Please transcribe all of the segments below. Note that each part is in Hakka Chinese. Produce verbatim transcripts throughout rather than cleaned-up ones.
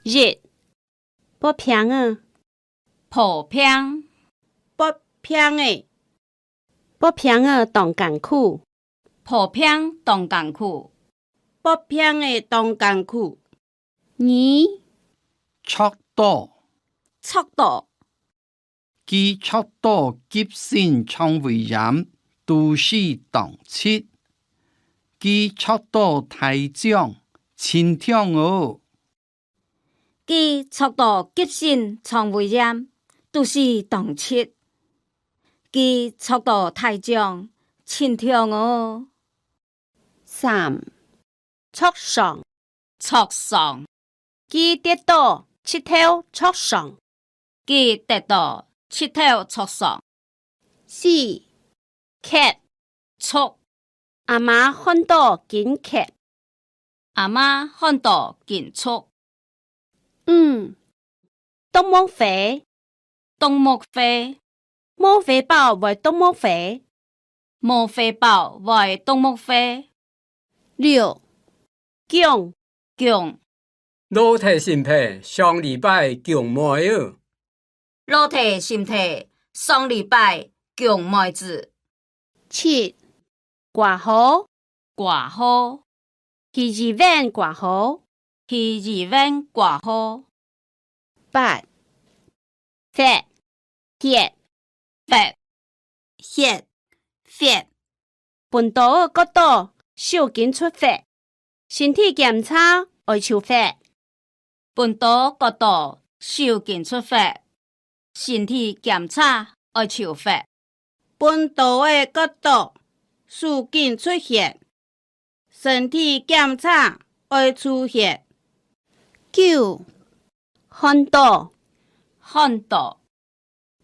一、發病仔。發病。發病仔。發病仔當艱苦。發病當艱苦。發病仔當艱苦。二、著著。著著。 佢著著急性腸胃炎，肚屎當疾。佢著著大腸，盡痛哦。佢著著急性腸胃炎，肚屎當疾。佢著著大腸，盡痛哦。 三、著傷。著傷。佢跌倒，膝頭著傷。佢跌倒，膝頭著傷。四、咳。咳。阿媽看著緊咳。阿媽看著緊咳。五、啄目花。啄目花。無花包會啄目花。 無花包會啄目花。六、降。降。老弟心大，上禮拜降妹仔。老弟心大，上禮拜降妹子。七、掛號。掛號。 去醫院掛號。去醫院掛號。八、發。血。發。血。血。分刀仔割著，手筋出血。身體檢查，愛抽血。分刀割著，手筋出血。 身體檢查愛抽血。分刀仔割著，手筋出血。身體檢查愛抽血。九、看著。看著。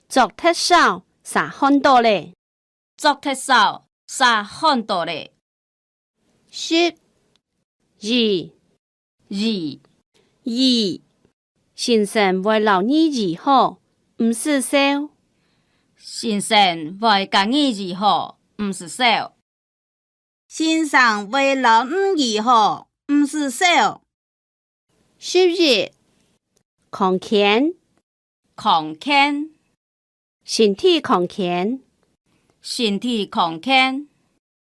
著忒少，嗄看著咧。 著忒少，嗄看著咧。十、醫。醫。醫。先生會摎你醫好，毋使愁。先生會共你醫好，毋使愁。先生會摎你醫好，毋使愁。十一、康健。康健。 身體康健。身體康健。